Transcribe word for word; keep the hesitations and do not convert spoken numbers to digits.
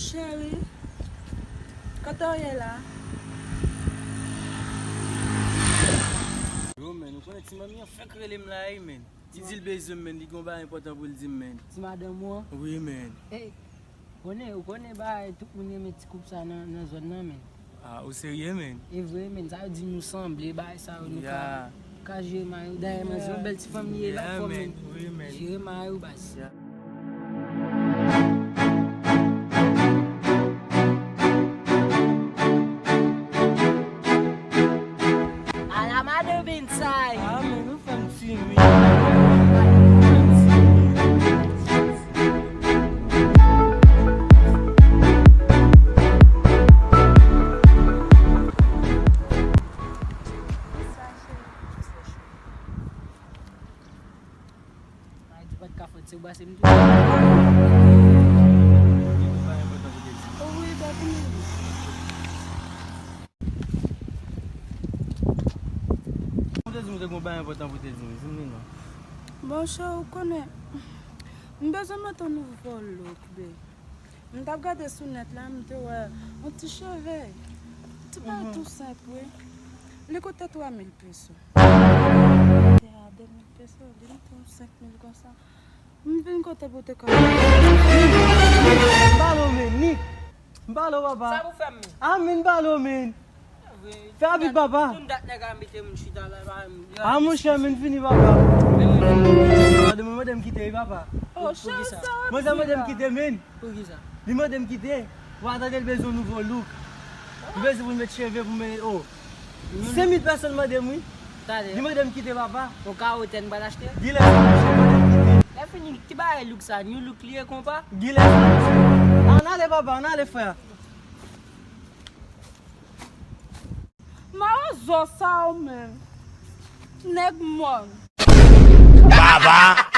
Cheri, kote w ye la? Yo, men, ou konnen ti manmi an fèk rele m la, wi, men. Li di l bezwen m, men, li gen yon bagay enpòtan pou l di m, men. Ti madanm ou an? Wi, men. Ey, konnen, ou konnen bagay, tout moun renmen ti koup sa nan, nan zòn nan, men. Ah, ou serye, men? E vre, men, sa vle di nou sanble, bagay sa yo, nou ka, ka jere mari yo. Dayè, men, se yon bèl ti fanmi ye la, fò, men. Wi, men. Jere mari yo, baz. Ala madan Bensay. Ah, men nou fè m timid. Ay, di pa t ka fèt, se w pase m tou. Wi, bèk ou menm. Ou te di m te gen yon bagay enpòtan pou te di m, di m li non. Bon, chè, ou konnen, m bezwen mete yon nouvo look, be. M t ap gade sou nèt la, m te wè yon ti cheve. Ti bagay tou senp, wi. Li koute twa mil peso. Te a de mil peso, li mete yon senk mil konsa. M vin kote pou te ka. M ba l w, men, Nick. M ba l w, papa. Sa pou fè m? Ah, men, m ba l w, men. Fè rapid, papa. Tout dat nèg la mete m chita la, pa m. Ah, monchè, men, fini, papa. Mande m, mande m kite, wi, papa. Oh, chè, sa. Mande m, mande m kite, men. Poukisa? Li mande m kite. Ou pa tande l bezwen nouvo look. Li bezwen pou l met cheve, pou l met, oh. Senk mil pèsòn mande m, wi. Talè. Li mande m kite, papa. Yon kawo tè n pral achte? Gilè, monchè, mande m kite. Lè fini, ki bagay look sa? New look li ye, konpa? Gilè, monchè. Ann ale, papa, ann ale, frè. Mawozo sa ou menm. Nèg mòn. Baba!